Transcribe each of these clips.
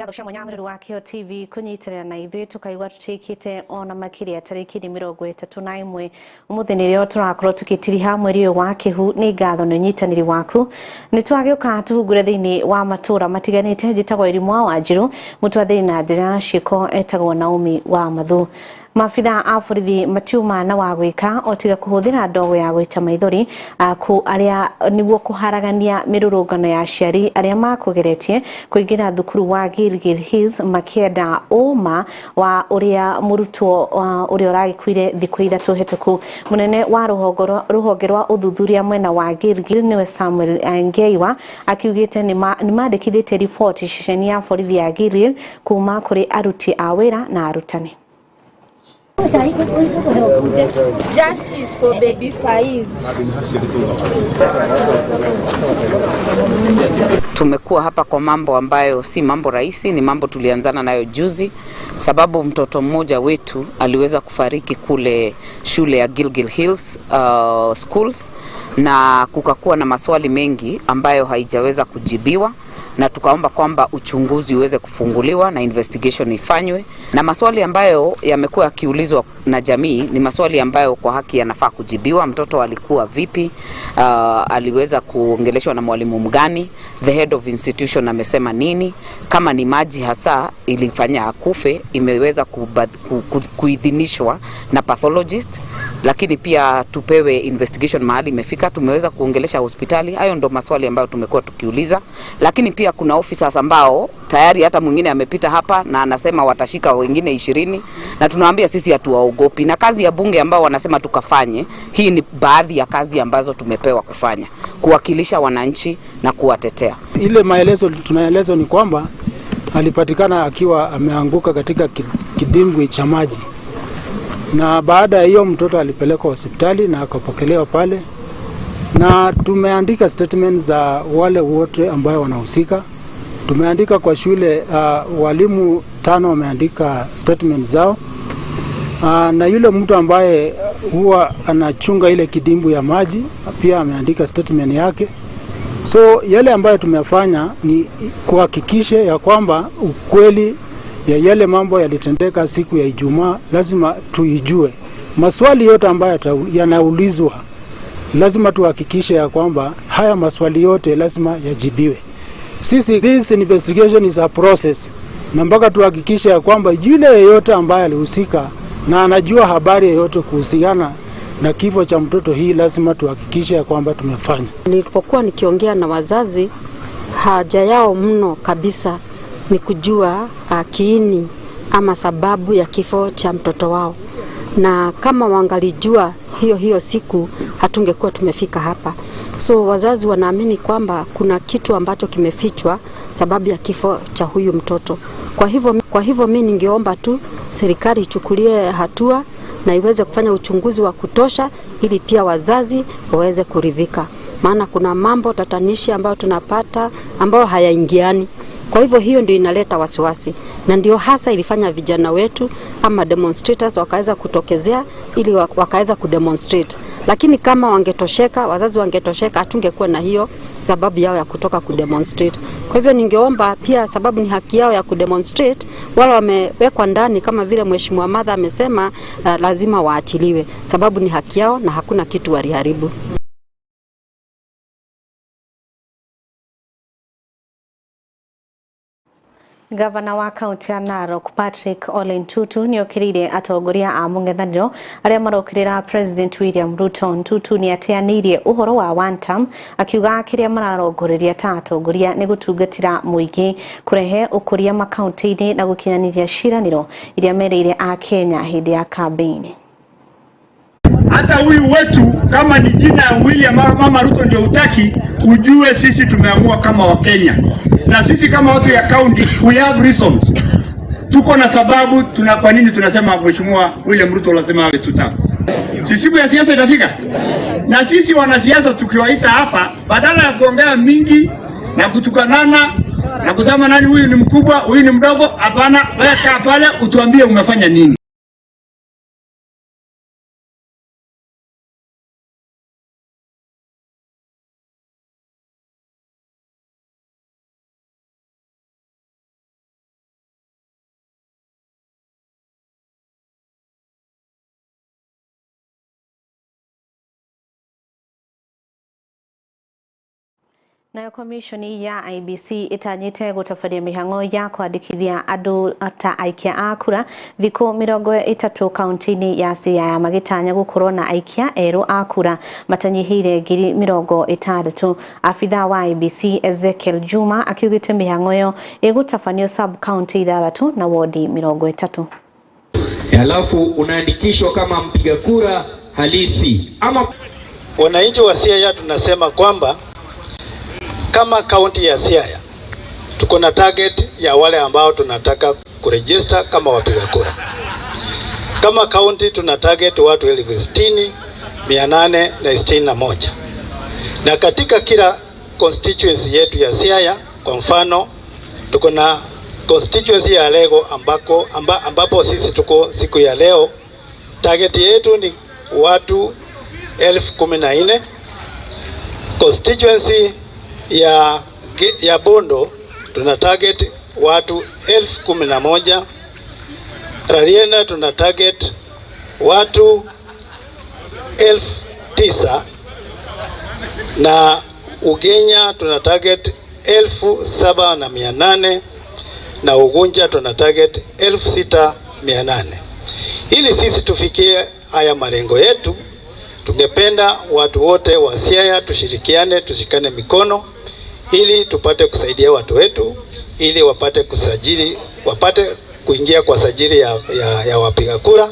Ngatho cia mwanya mwĩrori wa Kĩo TV kũnyitĩrĩra na ithuĩ tũkaigua tũtĩkĩte ona makĩria tarĩki nĩ 31 ũmũthĩ nĩrĩo tũrakorwo tũgĩtiriha mweri ũyũ wa kĩhu. Nĩ ngatho nĩ ũnyitanĩri waku, nĩ twagĩũka tũhungure thĩinĩ wa matũra matiganĩte. Njĩtagwo Irimũ wa Wanjiru, mũtwathĩri na njĩra ya ciĩko etagwo Naomi wa Mathu. Maabitha a borithi matiuma na wa gwĩka o tiga kũhũthĩra ndogo ya gwĩta maithori ku arĩa nĩguo kũharagania mĩrũrũngano ya aciari arĩa makũgeretie kũingĩra thukuru wa Gilgil Hills makĩenda ũma wa ũrĩa mũrutwo ũrĩa ũragĩkuire thikũ 3 hĩtũku. Mũnene wa rũhonge rwa ũthuthuria mwena wa Gilgil nĩwe Samuel Ngeiwa akiugĩte nĩ mandĩkithĩtie riboti ceceni ya borithi ya Gilgil kuma kũrĩ aruti a wĩra na arutani. Justice for baby Faiz. Tumekuwa hapa kwa mambo ambayo si mambo rahisi, ni mambo tulianzana nayo juzi, sababu mtoto mmoja wetu aliweza kufariki kule shule ya Gilgil Hills Schools, na kukakuwa na maswali mengi ambayo haijaweza kujibiwa, na tukaomba kwamba uchunguzi uweze kufunguliwa na investigation ifanywe. Na maswali ambayo yamekuwa yakiulizwa na jamii ni maswali ambayo kwa haki yanafaa kujibiwa. Mtoto alikuwa vipi? Aliweza kuongeleshwa na mwalimu mgani? The head of institution amesema nini? Kama ni maji hasa ilifanya akufe, imeweza kuidhinishwa na pathologist, lakini pia tupewe investigation mahali imefika. Tumeweza kuongelesha hospitali. Hayo ndo maswali ambayo tumekuwa tukiuliza. Lakini pia kuna officers ambao tayari hata mwingine amepita hapa na anasema watashika wengine 20, na tunawaambia sisi hatuwaogopi. Na kazi ya bunge ambao wanasema tukafanye, hii ni baadhi ya kazi ambazo tumepewa kufanya, kuwakilisha wananchi na kuwatetea. Ile maelezo tunaelezwa ni kwamba alipatikana akiwa ameanguka katika kidimbwi cha maji, na baada ya hiyo mtoto alipelekwa hospitali na akapokelewa pale, na tumeandika statement za wale wote ambao wanahusika. Tumeandika kwa shule, walimu 5 wameandika statement zao, na yule mtu ambaye huwa anachunga ile kidimbwi ya maji pia ameandika statement yake. So yale ambayo tumefanya ni kuhakikisha ya kwamba ukweli ya yale mambo yalitendeka siku ya Ijumaa lazima tuijue. Maswali yote ambayo yanaulizwa lazima tuhakikishe ya kwamba haya maswali yote lazima yajibiwe. Sisi, this investigation is a process, na mpaka tuhakikishe ya kwamba yule yeyote ambaye alihusika na anajua habari yoyote kuhusiana na kifo cha mtoto hii lazima tuhakikishe ya kwamba tumefanya. Nilipokuwa nikiongea na wazazi, haja yao mno kabisa ni kujua kiini ama sababu ya kifo cha mtoto wao, na kama wangalijua hiyo siku hatungekuwa tumefika hapa. So wazazi wanaamini kwamba kuna kitu ambacho kimefichwa sababu ya kifo cha huyu mtoto. Kwa hivyo mimi ningeomba tu serikali ichukulie hatua na iweze kufanya uchunguzi wa kutosha ili pia wazazi waweze kuridhika. Maana kuna mambo tatanishi ambayo tunapata ambayo hayaingiani. Kwa hivyo hiyo ndio inaleta wasiwasi, na ndio hasa ilifanya vijana wetu ama demonstrators wakaweza kutokezea ili wakaweza kudemonstrate. Lakini kama wangetosheka, wazazi wangetosheka, hatungekuwa na hiyo sababu yao ya kutoka kudemonstrate. Kwa hivyo ningeomba pia, sababu ni haki yao ya kudemonstrate, wale wamewekwa ndani kama vile Mheshimiwa Martha amesema, lazima waachiliwe, sababu ni haki yao na hakuna kitu waliharibu. Gavana wa kaunti ya Narok Patrick Ole Ntutu nĩokĩrĩire atongoria a mũng'ethanĩro arĩa marokĩrĩra President William Ruto. Ntutu nĩateanĩirie ũhoro wa one term, akiuga kĩrĩa mararongoreria ta atongoria nĩ gũtungatĩra mũingĩ, kũrehe ũkũria makaunti-inĩ na gũkinyanĩria ciĩranĩro iria merĩire a Kenya hĩndĩ ya kambeini. Hata huyu wetu kama ni jina ya William Mama Ruto ndio utaki, ujue sisi tumeamua kama Wakenya. Na sisi kama watu ya county we have reasons. Tuko na sababu tuna kwa nini tunasema Mheshimiwa William Ruto lazima awe tuta. Si siku ya siasa itafika? Na sisi wanasiasa tukiwaita hapa, badala ya kuongea mingi na kutukanana na kusema nani huyu ni mkubwa, huyu ni mdogo, hapana, wewe kaa pale utuambie umefanya nini. Nayo komishoni ya IEBC itanyite gutabaria mihango ya kwandikithia andu ta aikia a kura thiku 30 kaunti-ini ya Siaya magitanya gukorwo na aikia eru a kura matanyihire 60,000. Afitha wa IEBC Ezekiel Juma akiugite mihango iyo igutabanio sub county 6 na wodi 30. Halafu unaandikishwa kama mpiga kura halisi. Ama wananchi wa Siaya tunasema kwamba kama kaunti ya Siaya tuko na target ya wale ambao tunataka kuregister kama wapiga kura. Kama kaunti tuna target watu 60,861. Na katika kila constituency yetu ya Siaya, kwa mfano tuko na constituency ya Alego ambapo sisi tuko siku ya leo, target yetu ni watu 14,000. Constituency ya Bondo tuna target watu 11,000. Rarienda tuna target watu 9,000 na Ugenya tuna target 7,800 na Ugunja tuna target 6,800. Ili sisi tufikie haya malengo yetu, tungependa watu wote wa Siaya tushirikiane, tushikane mikono ili tupate kusaidia watu wetu ili wapate kusajili, wapate kuingia kwa sajili ya wapiga kura.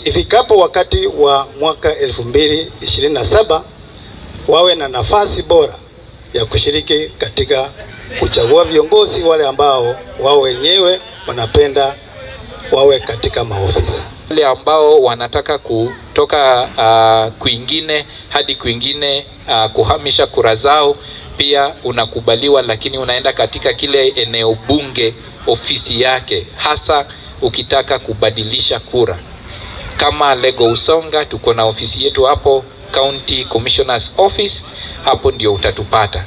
Ifikapo wakati wa mwaka 2027 wawe na nafasi bora ya kushiriki katika kuchagua viongozi wale ambao wao wenyewe wanapenda wawe katika maofisi. Wale ambao wanataka kutoka kwingine hadi kwingine kuhamisha kura zao pia unakubaliwa, lakini unaenda katika kile eneo bunge ofisi yake, hasa ukitaka kubadilisha kura. Kama Lego Usonga tuko na ofisi yetu hapo County Commissioner's Office, hapo ndio utatupata.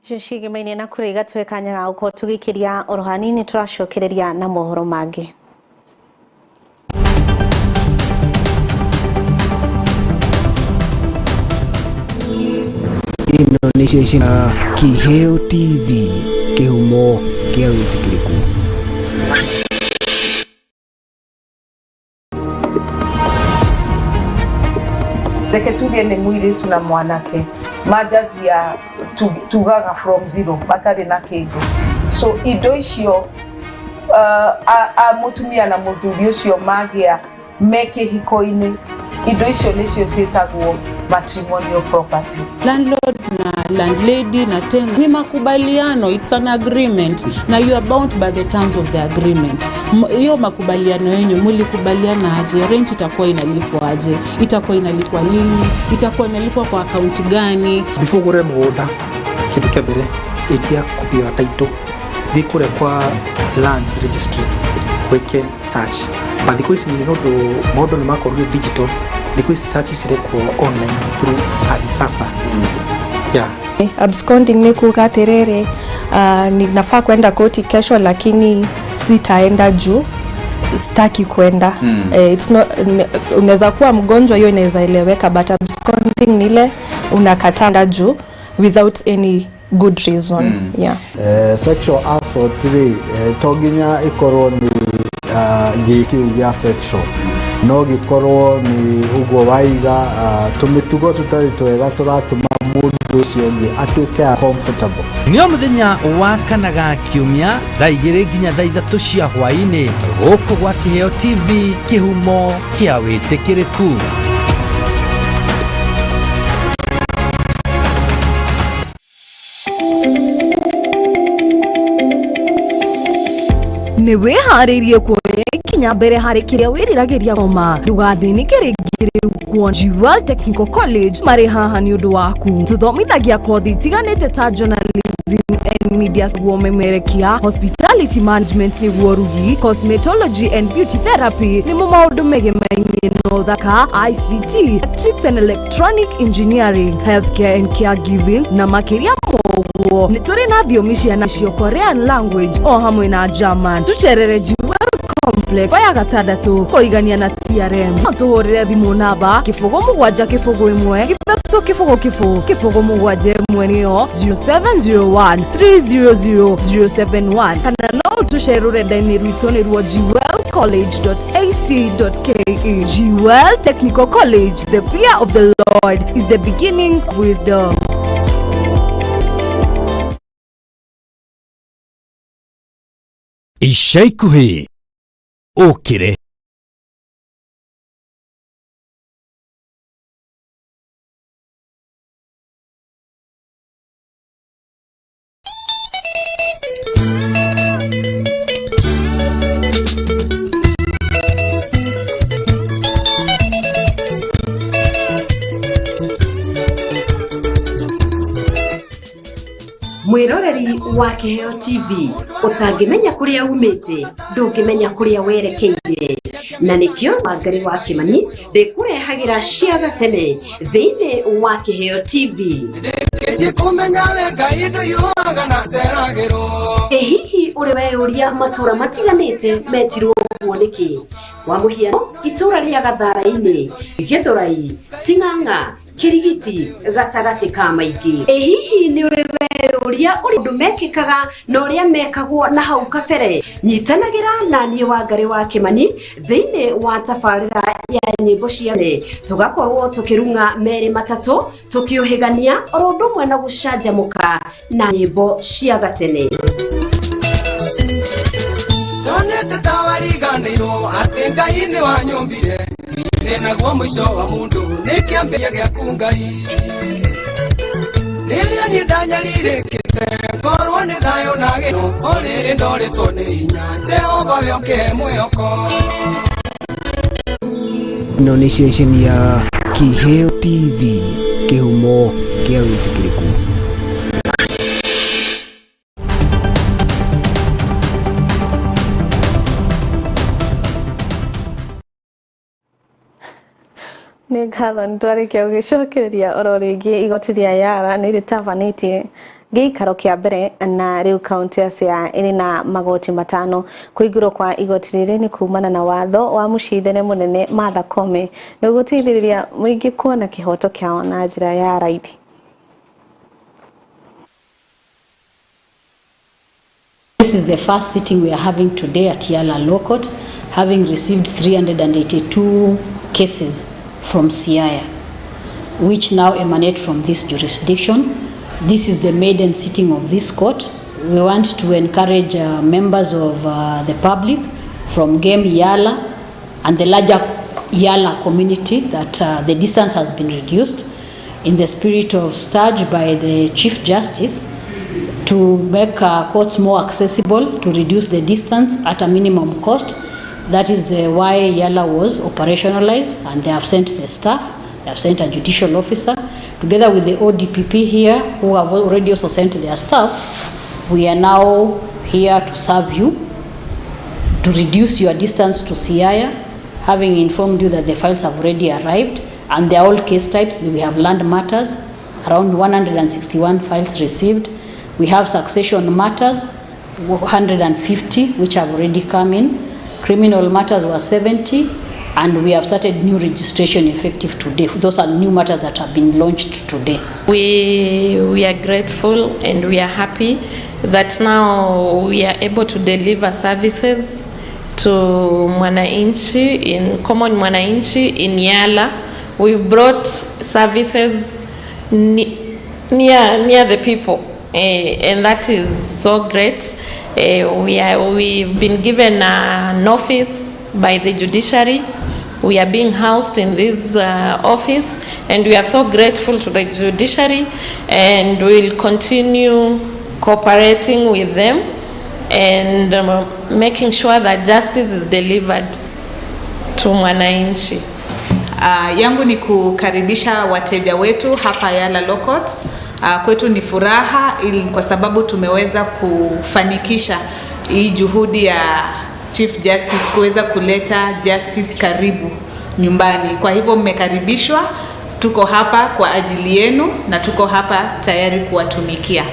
Cicigimaine na kuriga twekanya uko tugikiria oro hanini turacokereria na mohoro mangi. Ino nĩ ceceni Kiheo TV, kĩhumo kĩa wĩtĩkĩrĩku. Reke tuge nĩ mũirĩtu na mwanake manjagia tugaga from zero matarĩ na kĩndũ, so indo icio a mũtumia na mũthuri ũcio magĩa me kĩhiko-inĩ, indo icio nĩcio ciĩtagwo matrimonial property. Landlord na landlady na tenant ni makubaliano, it's an agreement na you are bound by the terms of the agreement. Hiyo makubaliano yenu mlikubaliana aje? Rent itakuwa inalipwa aje? Itakuwa inalipwa lini? Itakuwa inalipwa kwa account gani? Before ugure mugunda kindu kia mbere itia copy ya title thi kuria kwa lands registry wike search. But thikũ ici nĩ ũndũ maũndũ nĩ makorirwo digital, thikũ ici search cirekwo online through Ardhi Sasa. Yeah. Absconding ni kuga atiriri, ninafaa kwenda koti kesho lakini sitaenda juu sitaki kwenda. It's not, unaweza kuwa mgonjwa, hiyo inaweza eleweka, but absconding ni ile unakataa juu without any good reason. Yeah. Sexual assault rĩ, to nginya ikorwo ni gĩkĩu gĩa sexual, no gĩkorwo nĩ ũguo waiga tũmĩtugo tũtarĩ twega tũratũma mũndũ ũcio ũngĩ atuĩke comfortable. Nĩ o mũthenya wa kana ga kiumia thaa 2 nginya thaa 3 cia hwaĩ-inĩ gũkũ gwa Kiheo TV, kĩhumo kĩa wĩtĩkĩrĩku. Nĩ wĩharĩirie kuoya ikinya mbere harĩ kĩrĩa wĩriragĩria gũthoma. Ndũgathĩnĩke rĩngĩ rĩu kuona Jewel Technical College marĩ haha nĩ ũndũ waku. Tũthomithagia kothi itiganĩte ta journalism and media nĩguo memerekia, hospitality management nĩguo rugi, cosmetology and beauty therapy nĩmo maũndũ megemainie na ũthaka, ICT, electrics and electronic engineering, healthcare and caregiving na makĩria moguo. Nĩ tũrĩ na thiomi cia nacio Korean language o hamwe na German. Tũcerere Jewel Complex ya gatandatũ kũrigania na TRM. No tũhũrĩre thimũ namba 0 7 0 1 3 0 0 0 7 nĩyo 0701 300 071 kana no ũtũcere rũrenda-inĩ rwitũ nĩruo jewelcollege.ac.ke. Jewel Technical College, the fear of the Lord is the beginning of wisdom. Ica ikuhĩ ũkĩre. Mwiroreri wa Kiheo TV, utangimenya kuria umite, ndungimenya kuria werekeire, na nikio Wangari wa Kimani ndikurehagira cia gatene thiini wa Kiheo TV. Ĩ hihi ũrĩ weyũria matũra matiganĩte metirwo ũguo nĩkĩ? Kwa mũhiano, itũra rĩa Gathara-inĩ, Gĩthũrai, Ting'ang'a, Kirigiti, gatagatĩ ka maingĩ. Ĩ hihi nĩ ũrĩ weyũria ũrĩa ũndũ mekĩkaga na ũrĩa mekagwo na hau kabere? Nyitanagĩra na niĩ Wangari wa Kimani thĩinĩ wa tabarĩra ya nyĩmbo cia tene, tũgakorwo tũkĩrung'a merĩ matatũ, tũkĩũhĩgania oro ũndũ ũmwe na gũcanjamũka na nyĩmbo cia gatene. Ndonete ta wariganĩirwo atĩ Ngai nĩ wanyũmbire, naguo mũico wa mũndũ nĩ kĩambĩrĩria gĩaku Ngai. Rĩrĩa niĩ ndanyarirĩkĩte ngorwo nĩ thayũ na gĩkeno, o rĩrĩ ndorĩtwo nĩ hinya, Jehova we ũkĩhe mwĩhoko. Ĩno nĩ ceceni ya Kiheo TV, kĩhumo kĩa wĩtĩkĩrĩku. Nĩ ngatho nĩ twarĩkia gũgĩcokereria oro rĩngĩ. Igoti rĩa Yala nĩ rĩtabanĩtie gĩikaro kĩa mbere na rĩu kaunti ya Siaya ĩrĩ na magoti matano. Kũhingũrwo kwa igoti rĩrĩ nĩ kumana na watho wa mũcirithania mũnene Martha Koome nĩguo gũteithĩrĩria mũingĩ kuona kĩhoto kĩao na njĩra ya raithi. This is the first sitting we are having today at Yala Law Court, having received 382 cases from Siaya, which now emanate from this jurisdiction. This is the maiden sitting of this court. We want to encourage members of the public from Game Yala and the larger Yala community that the distance has been reduced in the spirit of stage by the Chief Justice to make courts more accessible, to reduce the distance at a minimum cost. That is the why Yala was operationalized, and they have sent the staff, they have sent a judicial officer, together with the ODPP here, who have already also sent their staff. We are now here to serve you, to reduce your distance to Siaya, having informed you that the files have already arrived, and they are all case types. We have land matters, around 161 files received. We have succession matters, 150, which have already come in. Criminal matters were 70, and we have started new registration effective today. Those are new matters that have been launched today. We are grateful and we are happy that now we are able to deliver services to mwananchi, in common mwananchi in Yala. We've brought services near the people, and that is so great. We've been given an office by the judiciary. We are being housed in this office, and we are so grateful to the judiciary, and we'll continue cooperating with them and making sure that justice is delivered to mwananchi. Yangu ni kukaribisha wateja wetu hapa Yala Law Courts. Kwetu ni furaha kwa sababu tumeweza kufanikisha hii juhudi ya Chief Justice kuweza kuleta justice karibu nyumbani. Kwa hivyo mmekaribishwa, tuko hapa kwa ajili yenu na tuko hapa tayari kuwatumikia.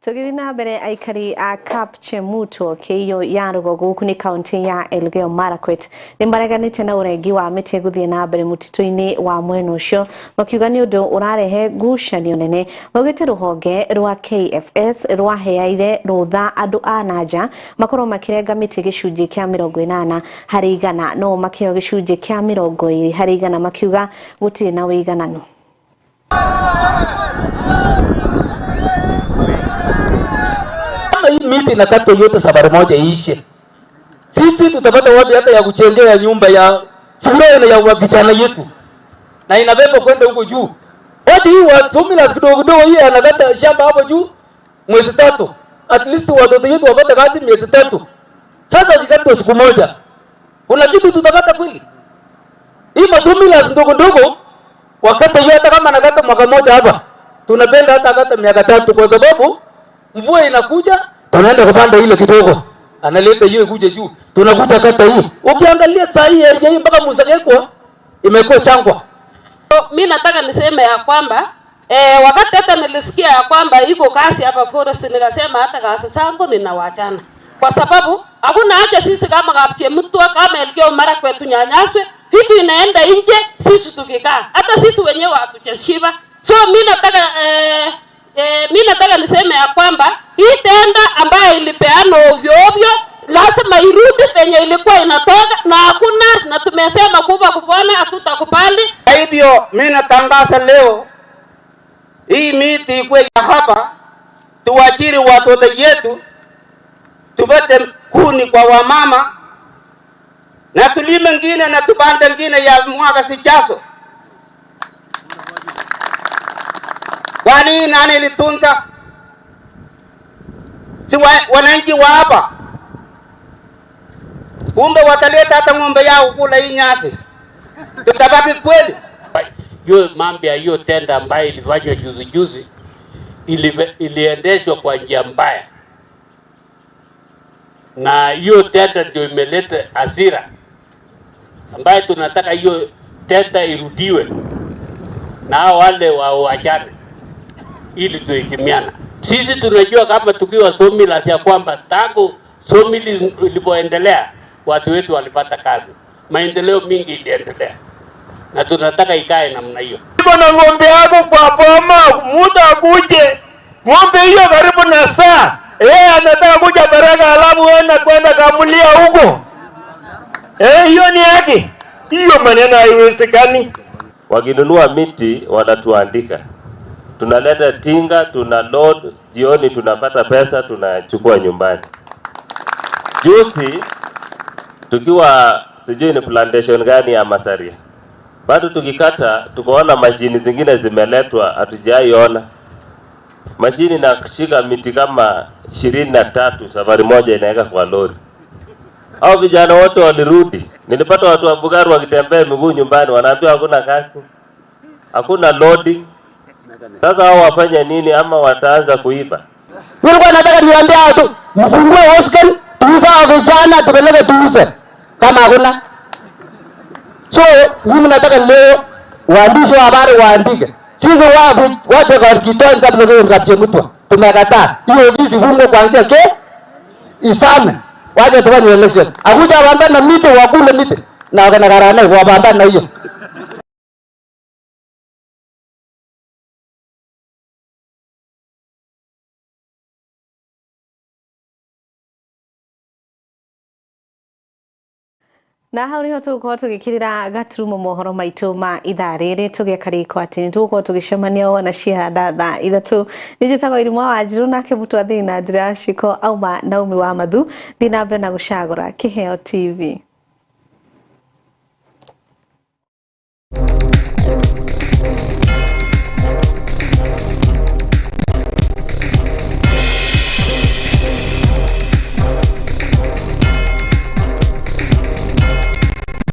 Tũgĩthiĩ na mbere, aikari a Kapchemuto kĩio ya rũgongo gũkũ nĩ kaunti ya Elgeyo Marakwet nĩ mareganĩte na ũrengi wa mĩtĩ gũthiĩ na mbere mũtitũ-inĩ wa mwena ũcio, makiuga nĩ ũndũ ũrarehe ngucanio nene. Maugĩte rũhonge rwa KFS rwaheaire rũtha andũ a nanja makorwo makĩrenga mĩtĩ gĩcunjĩ kĩa 80 harĩ igana, no makĩheo gĩcunjĩ kĩa 20 harĩ igana, makiuga gũtirĩ na ũigananu. Hii miti inakatwa yote safari moja iishe. Sisi tutapata wapi hata ya kuchengea nyumba ya furaha ya vijana yetu? Na inabeba kwenda huko juu. Wote hii watu kidogo kidogo hii anakata shamba hapo juu mwezi 3. At least watoto wetu wapate kazi miezi 3. Sasa ukikata siku moja, kuna kitu tutapata kweli? Hii masumila kidogo kidogo wakati hiyo hata kama anakata mwaka mmoja hapa, tunapenda hata akata miaka 3 kwa sababu mvua inakuja, tunaenda kupanda ile kidogo. Analeta hiyo ikuje juu. Tunakuja kata hii. Ukiangalia saa hii area hii mpaka Musakekwa imekuwa changwa. Mimi nataka niseme ya kwamba wakati hata nilisikia ya kwamba iko kasi hapa forest, nikasema hata kasi zangu ninawaachana. Kwa sababu hakuna haja sisi kama Kapchemutwa kama Elgeyo Marakwet tunyanyaswe, vitu inaenda nje sisi tukikaa. Hata sisi wenyewe hatujashiba. So mimi nataka mimi nataka niseme ya kwamba hii tenda ambayo ilipeana ovyo ovyo lazima irudi penye ilikuwa inatoka, na hakuna, na tumesema kuva kupona hatutakubali. Kwa hivyo mimi natangaza leo hii miti ikuwe hapa, tuajiri watoto yetu, tupate kuni kwa wamama, na tulime ngine na tupande ngine ya mwaka sijazo. Kwani nani ilitunza? Si wananchi wa hapa. Kumbe wataleta hata ng'ombe yao kula hii nyasi. Tutabaki kweli? Hiyo mambo ya hiyo tenda ambayo ilifanywa juzi juzi iliendeshwa kwa njia mbaya. Na hiyo tenda ndio imeleta hasira ambayo tunataka hiyo tenda irudiwe na wale waachane ili tuheshimiana. Sisi tunajua kama tukiwa Somila ya kwamba tangu Somili ilipoendelea watu wetu walipata kazi. Maendeleo mingi iliendelea. Na tunataka ikae namna hiyo. Niko na ng'ombe yako kwa boma, muda akuje. Ng'ombe hiyo karibu na saa. Yeye anataka kuja baraka alafu wewe kwenda kamulia huko. Hiyo ni haki. Hiyo maneno haiwezekani. Wakinunua miti wanatuandika. Tunaleta tinga, tuna load, jioni tunapata pesa, tunachukua nyumbani. Juzi tukiwa sijui ni plantation gani ya Masaria, bado tukikata tukaona mashini zingine zimeletwa hatujaiona. Mashini inashika miti kama 23 safari moja inaweka kwa lori. Hao vijana wote walirudi. Nilipata watu wa Bugaru wakitembea miguu nyumbani, wanaambiwa hakuna kazi, hakuna loading. Sasa hao wafanye nini ama wataanza kuiba? Nilikuwa nataka niwaambie watu mfungue hostel, tuuze vijana tupeleke tuuze kama hakuna. So mimi nataka leo waandishi wa habari waandike. Sisi waje kwa kitoa sababu Kapchemutwa. Tumekataa. Hiyo ofisi fungwe kuanzia ke isame. Waje tufanye election. Akuja wapambane na miti wakule miti. Na wakana wapambane na hiyo. Na hau niho tũgũkorwo tũgĩkĩrĩra gaturumo mohoro maitũ ma ithaa rĩrĩ tũgĩaka rĩko atĩ nĩ tũgũkorwo tũgĩcemania wona cihanda thaa 3. Nĩ njĩtagwo Irimũ wa Wanjirũ, nake Mũtwathĩni na njĩra ya Ciko auma Naomi wa Mathu. Thiĩ na mbere na gũcagũra Kĩheo TV.